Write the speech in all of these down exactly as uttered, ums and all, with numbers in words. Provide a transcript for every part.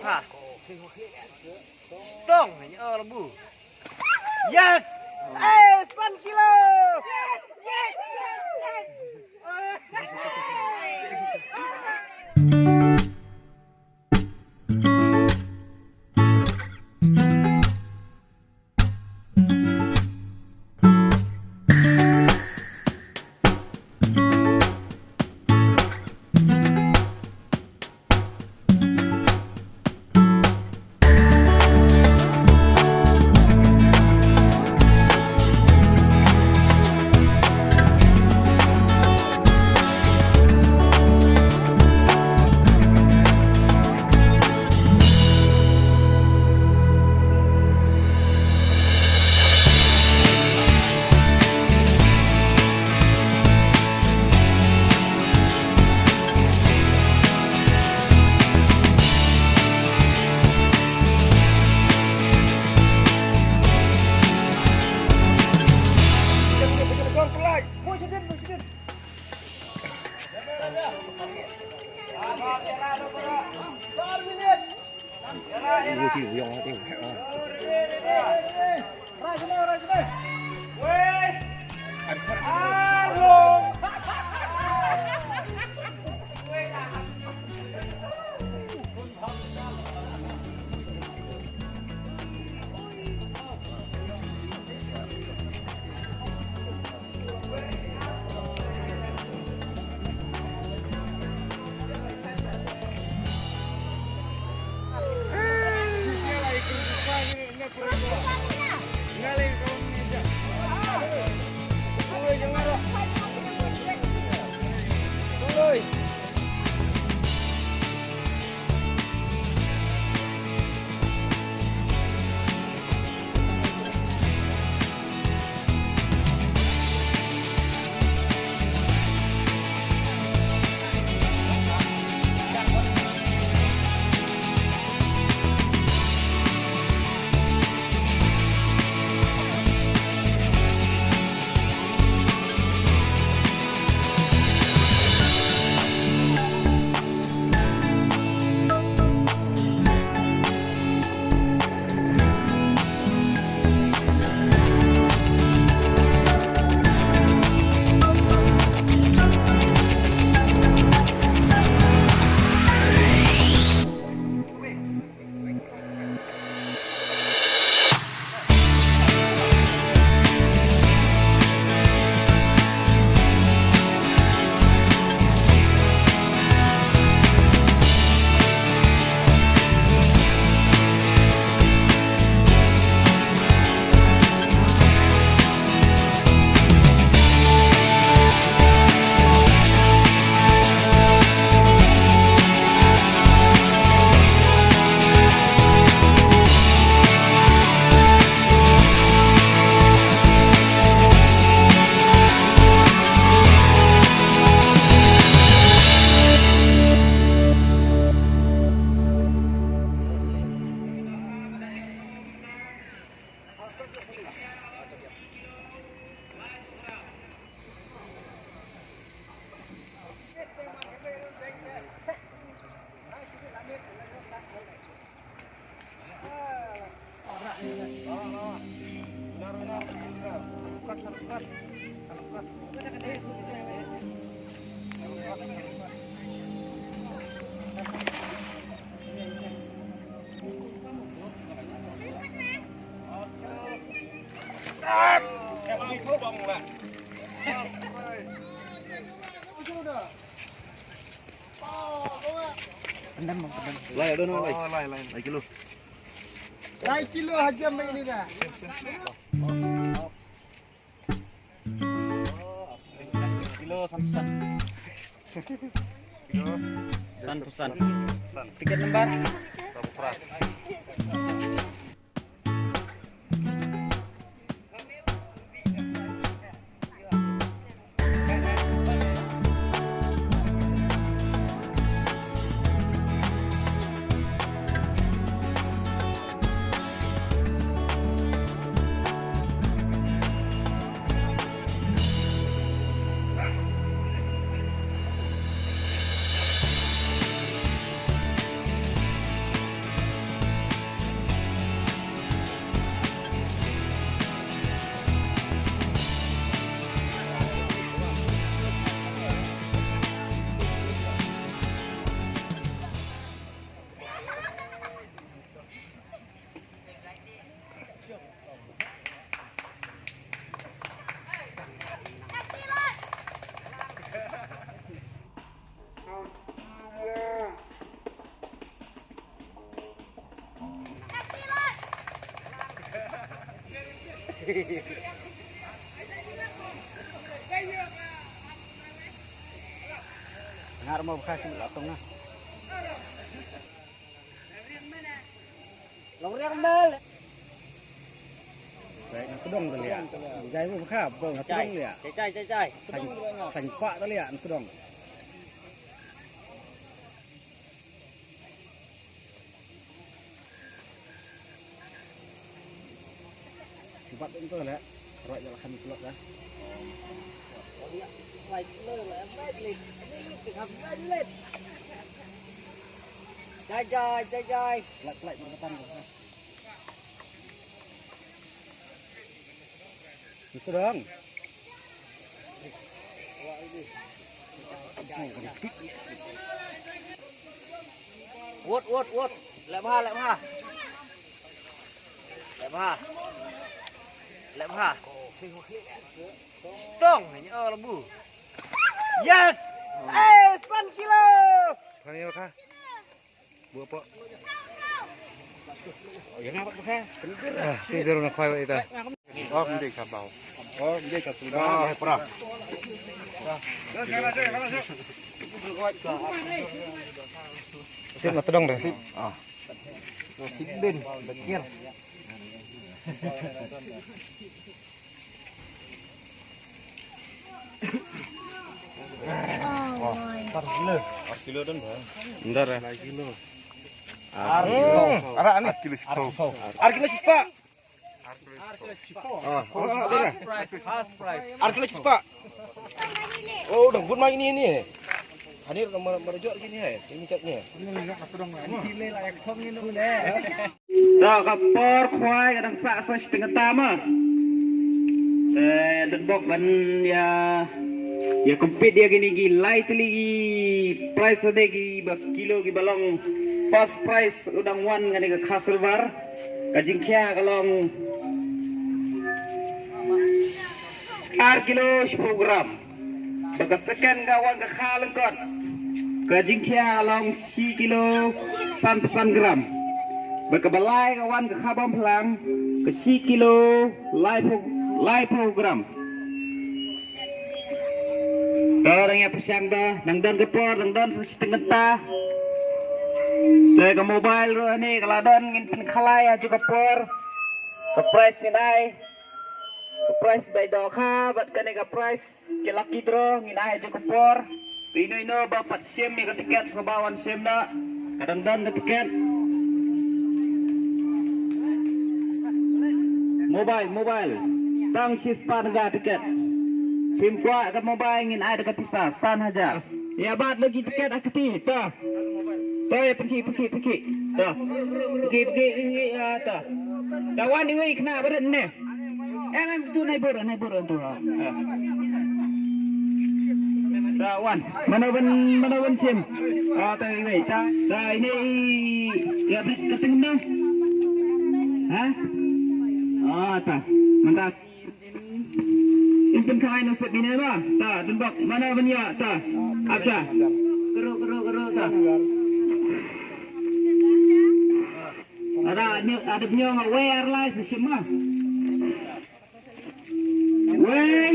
Tong, oh, lembu. Yes! Eh, san kilo! Lai, lai, lai. Oh, lai, lai. Lai kilo. Lai kilo hajam ini dah. Kilo san phew san. Kilo san phew san. Tiket number? San phew san. Ngar mo bkha ki la tong na. Long riang mal. Baik, na tudong tu liat. Jai mo bkha, bong na tudong liat. Cai, cai, cai, cai. Sang, sang pak tu liat, na tudong. Sibat tu le, roi jalan kami pulak dah. Jai jai jai jai. Pulak pulak berkatan. Itu dong. Wot wot wot. Lek bha lek bha. Lek bha. Lek bha. Tong ni oh lembu. Yes. Eh, san kilo. Kami apa? Buat apa? Oh, ya ngapa bukan? Ah, tidur nak kau itu. Oh, mending kabau. Oh, mending kabau. Ah, perah. Sip na tedong dah. Sip. Ah. Sip bin, bekir. Ar kilo don bang. Ndar eh. Ar kilo. Ara ani. Ar kilo sipah. Ar kilo sipah. Ah, ah, ah, ah. Ar kilo sipah. Oh, dang bun mai ni ni. Hanir ka mar marjot kini hai. Ini chat ni. Ini nak terang. Ini le la ek thong ni nu le. Da ka por khwai ka dang sah sah shi teng tam. Eh, dang bok ban ïa, ïa compete ïa kine ki lai tylli ki prize, de ki ba kilo ki ba long first prize u dang wan kane ka kha silver. Ka jingkhia ka long ar kilo shiphew gram. Ba ka second ka wan ka kha lyngkot. Ka jingkhia long shi kilo sanphew san gram. Ba ka ba lai ka wan ka kha bymphlang ka shi kilo laiphew, laiphew gram. To dang ïa pyrshang to, dang don ka por, dang don sa shi teng kynta. Te ka mobile ruh ne ka la don, ngin pynkhalai ha ju ka por. Ka prize ngin ai. Ka prize bai dohkha bad kane ka prize ki lucky draw ngin ai ha ju ka por. Te ino ino ba pat shim ïa ka tiket sngewbha wan shim noh. Ka dang don ka tiket. Mobile, mobile. Tang shispah tyngka tiket. Phim kwah ka mobile ngin ai da ka pisa san hajar. Ïa bat lagi tiket ha kti. To. To ïa pynkhih, pynkhih, pynkhih. To. Pynkhih, pynkhih, pynkhih, ah, to. To wan iwei i khynnah ba rit ne. Em, em, tu nai bor, nai bor tu. Ah. To wan. Mano ban, mano ban shim. Ah, to iwei. To, to ini i, ïa bit ka teng no. Ha? Ah, to. Mynta. In pynkhawai na sep ine ba. Ta, tynbok. Mano ban ïa, ta. Ap ta. Kero, kero, kero, ta. Ada, ada bniah wei ar lai sa shim ma. Wei.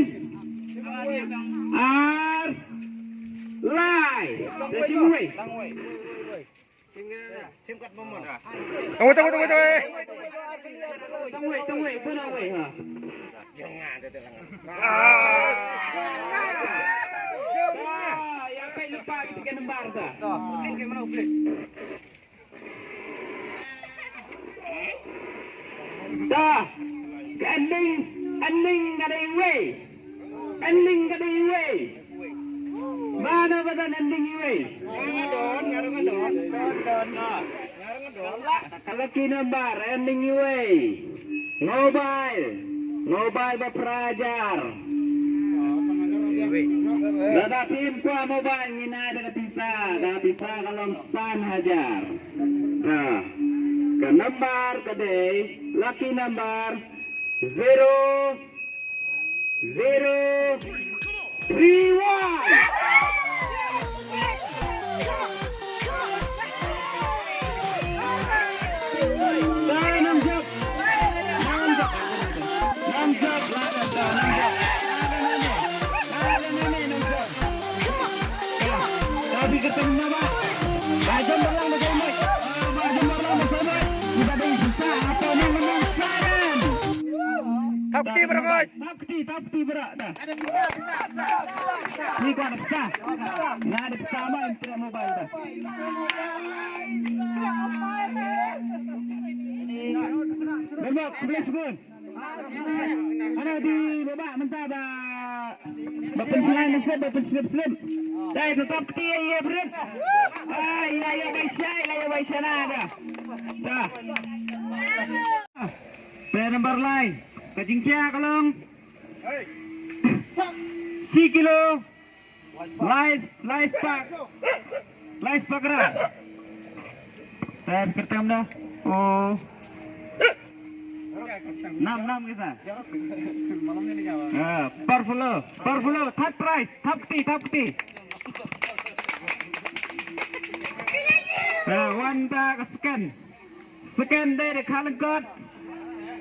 Ar. Lai. Sa shim wei. Tang wei, tang wei, tang wei, tang wei. Tang wei, tang wei, bun tang wei, ha. Ah, ïa peit lypa kita ka nambar ta. Ta. Ka ending, ending ka dei wei. Ending ka dei wei. Mano ba don ending iwei? Nga don, nga don, nga don. Lucky number ending iwei. Mobile. Mobile ba phra hajar. Lada phim kwah mobile ngin ai da ka pisa, da ka pisa ka long san hajar. Ka, ka number ka dei lucky number zero zero three one. Top ti bro, coach. Top ti, top ti bro, dah. Ni gua ada peta. Nah, ada peta mah internet mobile dah. Bebak, boleh sebut. Ana di bebak mentah ba ba pensilai nasib ba pensilip slip. Dai tetap ti ya berit. Ah, ila ya baisha, ila ya baisha na ada. Dah. Pe number lai. Ka jingkia ka long. Si kilo. Lai, lai spah. Lai spah gram. Tayar kertam dah. Oh. Nam, nam kita. Ah, per kilo, per kilo. Third prize. Thap kti, thap kti. Ah, wan ta ka second. Second dei da ka lyngkot.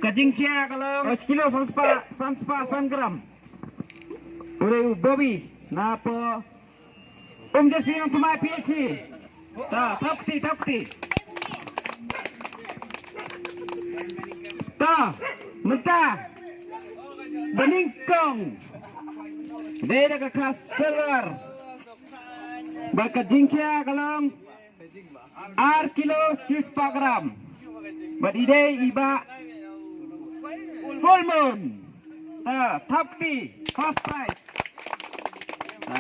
Ka jingkhia ka long. Hynriew kilo san spah, san spah san gram. U dei u Bobby na po Umjasiang Tmai P H C. Ta, thap kti, thap kti. Ta, mynta. Banyngkong. Dei da ka khas silver. Bad ka jingkhia ka long. Ar kilo shi spah gram. Bad i dei i Bah Full Moon. Ta, thap kti, first prize. Ta,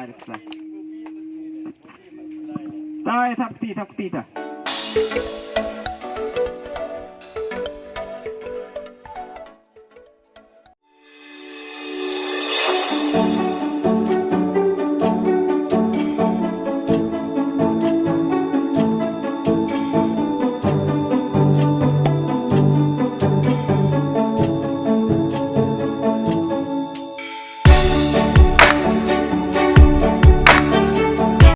ta, thap kti, thap kti ta.